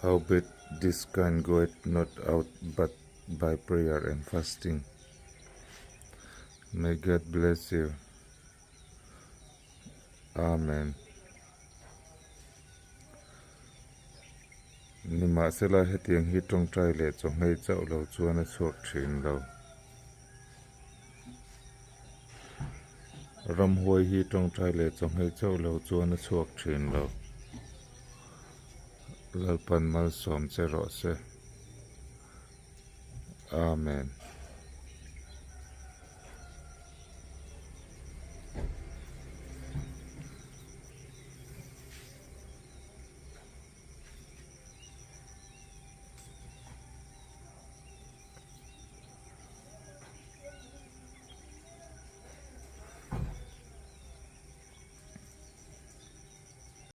Howbeit this kind goeth not out but by prayer and fasting. May God bless you. Amen. Nimahsela hetiang hi tawngtai leh chawhmei chauh lo chuan a chhuak thin lo. Ramhuai hi tawngtai leh chawhmei chauh lo chuan a chhuak thin lo. Lalpan malsawm che rawh se. Amen.